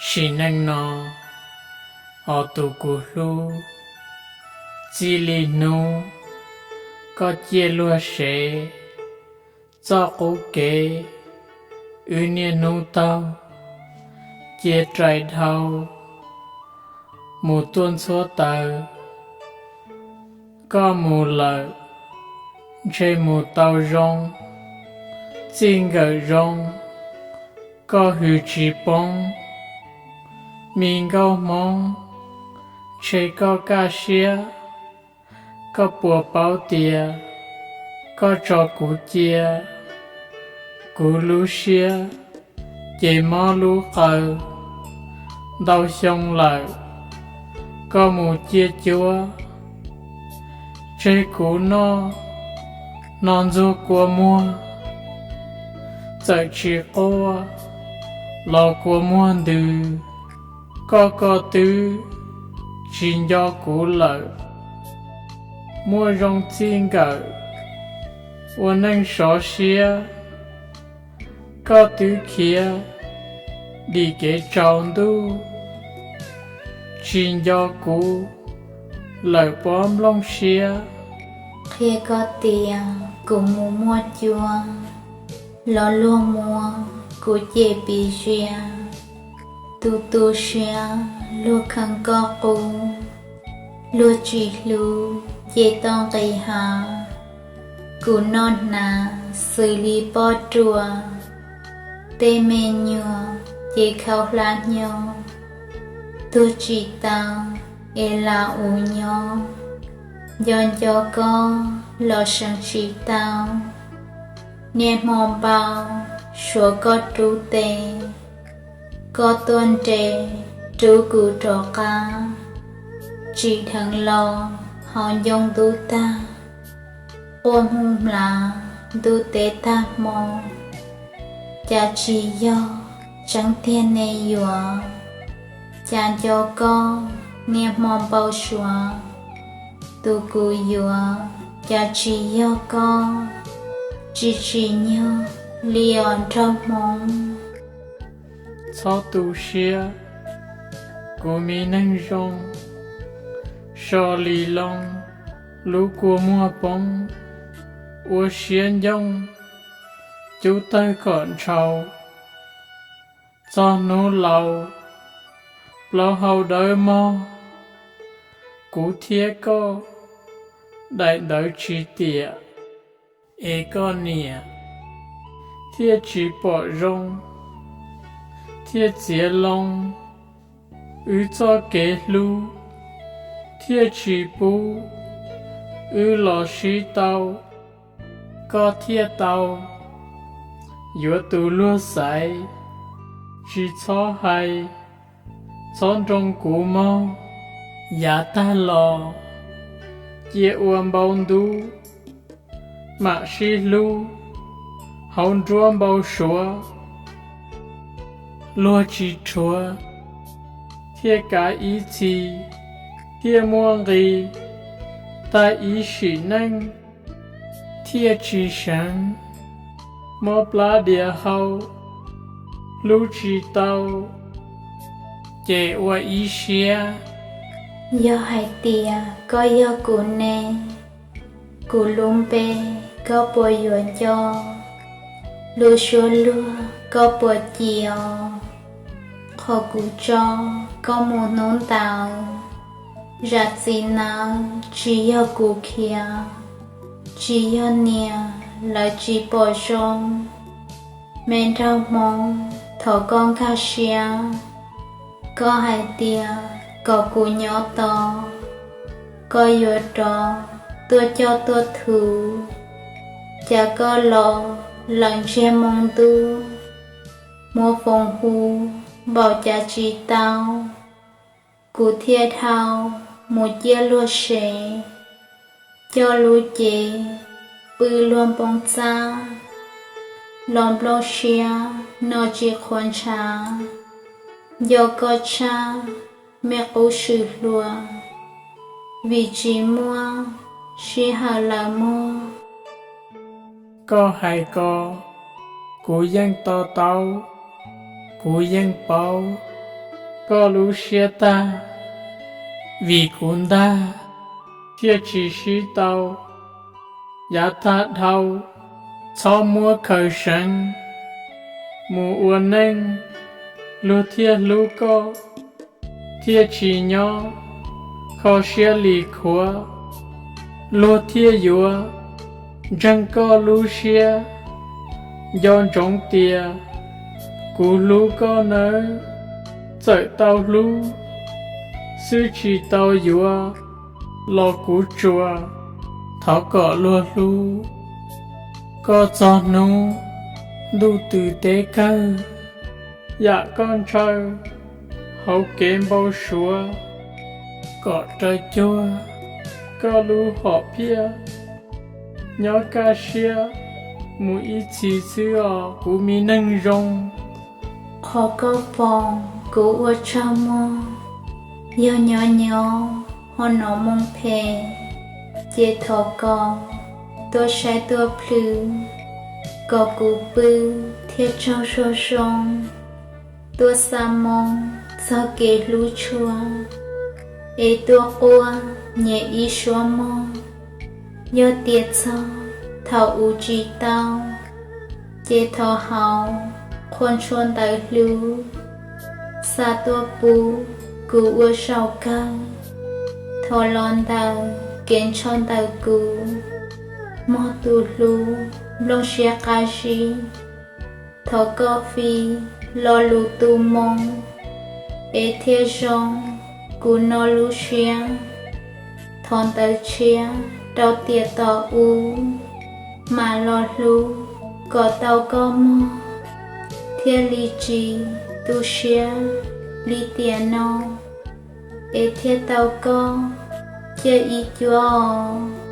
Sim neej no, os tus kuv hlub, txij li hnub koj ciaj luag sev, txoj qub kev wb niaj hnub taug, cia rais dhau mus tuaj ntxhuab taws. Koj mus lawm, ntshe mus tau zoo, txij nkawm zoo, koj hws tsis poob. Me nkauj Hmoob, ntshe koj kaj siab, koj puas paub tias koj tso kuv cia, kuv lub siab ces mob lub qawv. Ntau xyoo lawm, koj mus ciaj cuab, tseg kuv noj, hno ntxuag kua muag. Txawm tsis quaj los kua muag ntws, koj ko twb tsis nco kuv lawm. Muaj zoo txij nkawm, ua neej sov siab, koj twb khiav dim kev tsaus ntuj, tsis nco kuv lawm pob nplooj siab. Qhia koj tias kuv mus muaj cua, los luag muab kuv cem piv zias. Tu tu siab luag kheev koj qub, luag tsis hlub ces tau nqis hav. Kuv noj hnav xws li pob ruas, tej me nyuam ces khau hlab hnyo. Tuag tsis tau es lam uv nyob, nco nco koj los seev tsis tau. Niaj hmo npau suav koj rub tes, koj tuaj nres rub kuv rov qab. Tsim dheev los hauv ncoo ntub tag, quaj hmuj hmlav ntub teb tag hmo. Cas tsis yog tseeb tiag ne yuav, cas nco koj niaj hmo npau suav. Tus kuv yuav cas tsis yog koj, tsis tsim nyog li os nraug Hmoob. Txhob tu siab, kuv me neeg zoo, so li loo lub kua muag poob, ua siab ncoo cub tawg kom ntshau. Txog hnub laus, plaub hau dawb mog, kuv thiab koj daim ntawv tsis tiam, es koj niam thiaj tsis pom zoo, thiaj txiav loo wb txoj kev hlub, thiaj tsis pub wb los sib tau. Koj thiaj tau yuav tus luag xaiv, tsis txhob hais, txhob nroo kuv mog. Yav tag los cia ua npau ntub, mam sib hlub hauv nruab npau suav. Luag tsis rhuav thiaj kav ib txhis, thiaj muaj nqis tag ib sim neej, thiaj tsis seev mob plab diav hau. Hlub tsis tau ces ua ib siab. Yog hais tias koj yog kuv ne, kuv lub npe koj puas yuav nco? Lub suab luag koj puas ci os? Qhov kuv tso koj mus hnub ntawd, zam txim nawb tsis yog kuv khiav, tsis yog niam lawv tsis pom zoo. Me nraug Hmoob, thov koj nkag siab, koj hais tias kom kuv nyob tos, koj yuav rov tuaj coj tuaj thuv. Cas koj los lawm ntsiag moo ntuj, muab foom hu npaum cas tsis tau. Kuv thiaj dhau mus ciaj luag sev, coj lub cev pw luag npoo txab, los nplooj siab no tsis qhuav ntshav. Nco koj tshaj me qub swm hluas, vim tsis muaj sij hawm lawm mog. Koj hais ko kuv yeej to taub, kuv yeej paub koj lub siab tag, vim kuv ntag thiaj tsis sib tau. Yav tag dhau, txhob muab khaws seev, mus ua neej, luag thiaj hlub koj, thiaj tsis nyob kho siab li khuav. Luag thiaj yuav ntseeg koj lub siab, nco ntsoov tias kuv hlub koj nawb. Txawm tau hlub xwb tsis tau yuav, los kuv tsuas thov kom luag hlub koj txog hnub ntuj tw teb kawg. Yam koj ntshaw hauv kev npau suav, kom raws cuag koj lub hom phiaj. Nyob kaj siab mus ib txhis xwb os kuv me neeg zoo. Qhov koj foom kuv ua tsaug mog, yog nyob nyob ho hnov moo phem, ces thov koj tuaj saib tuaj plhws, kom kuv pw thiaj tsaug zoo zoo. Tuaj xa moo txog kev hlub tshua, es tuaj quaj nyias ib suab mog. Yog tias txog thaum ub tsis tau, ces thov hauv qhua ntshua ntawv hlub, xa tuaj pub kuv ua zaum kawg. Thov los ntawm kev ntshaw ntawm kuv, mog tus hlub nplooj siab qab zib. Thov koj fi lo lus tu moo, es thiaj zoo kuv no lub siab. Thov ntawv tshiab rau tiam tom ub, mam los hlub kom tau koj mog, thiaj li tsis tu siab li tiam no, es thiaj tau koj ciaj ib cuab os.